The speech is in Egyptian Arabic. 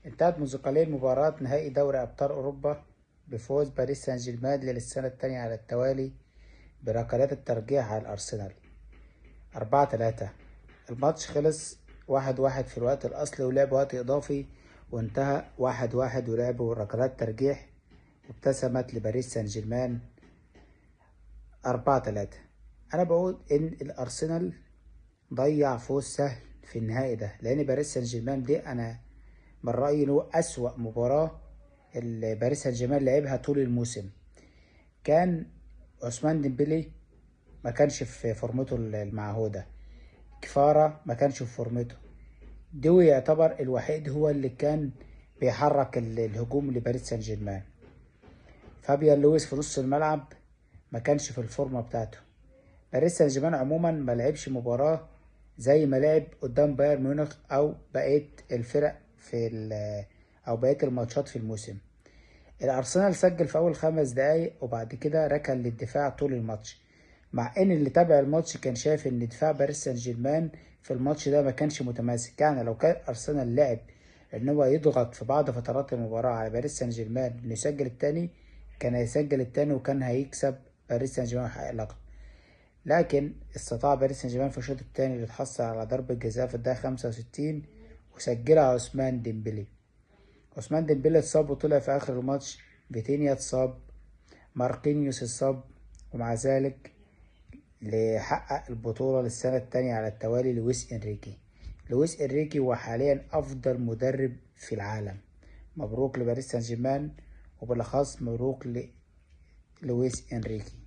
انتهت منذ قليل مباراة نهائي دوري أبطال أوروبا بفوز باريس سان جيرمان للسنة الثانية على التوالي بركلات الترجيح على الأرسنال 4-3. الماتش خلص 1-1 في الوقت الأصلي ولعب وقت إضافي وانتهى 1-1 ولعبوا ركلات ترجيح وابتسمت لباريس سان جيرمان 4-3. أنا بقول إن الأرسنال ضيع فوز سهل في النهائي ده، لأن باريس سان جيرمان دي أنا من رأيي إنه أسوأ مباراة اللي باريس سان جيرمان لعبها طول الموسم. كان عثمان ديمبلي ما كانش في فورمته المعهودة، كفارة ما كانش في فورمته، دوي يعتبر الوحيد هو اللي كان بيحرك الهجوم لباريس سان جيرمان. فابيان لويس في نص الملعب ما كانش في الفورمة بتاعته. باريس سان جيرمان عموما ما لعبش مباراة زي ما لعب قدام بايرن ميونخ او بقية الفرق في او بقية الماتشات في الموسم. الارسنال سجل في اول 5 دقايق وبعد كده ركن للدفاع طول الماتش، مع ان اللي تابع الماتش كان شايف ان دفاع باريس سان جيرمان في الماتش ده ما كانش متماسك. يعني لو كان ارسنال لعب ان هو يضغط في بعض فترات المباراة على باريس سان جيرمان انه يسجل الثاني، كان هيسجل الثاني وكان هيكسب باريس سان جيرمان ويحقق اللقب. لكن استطاع باريس سان جيرمان في الشوط الثاني اللي يتحصل على ضربة جزاء في الدقيقة 65 وسجلها عثمان ديمبلي. عثمان ديمبلي اتصاب وطلع في آخر الماتش، فيتينيا اتصاب، ماركينيوس اتصاب، ومع ذلك لحقق البطولة للسنة الثانية على التوالي لويس إنريكي. لويس إنريكي هو حاليا أفضل مدرب في العالم. مبروك لباريس سان جيرمان، وبالأخص مبروك لويس إنريكي.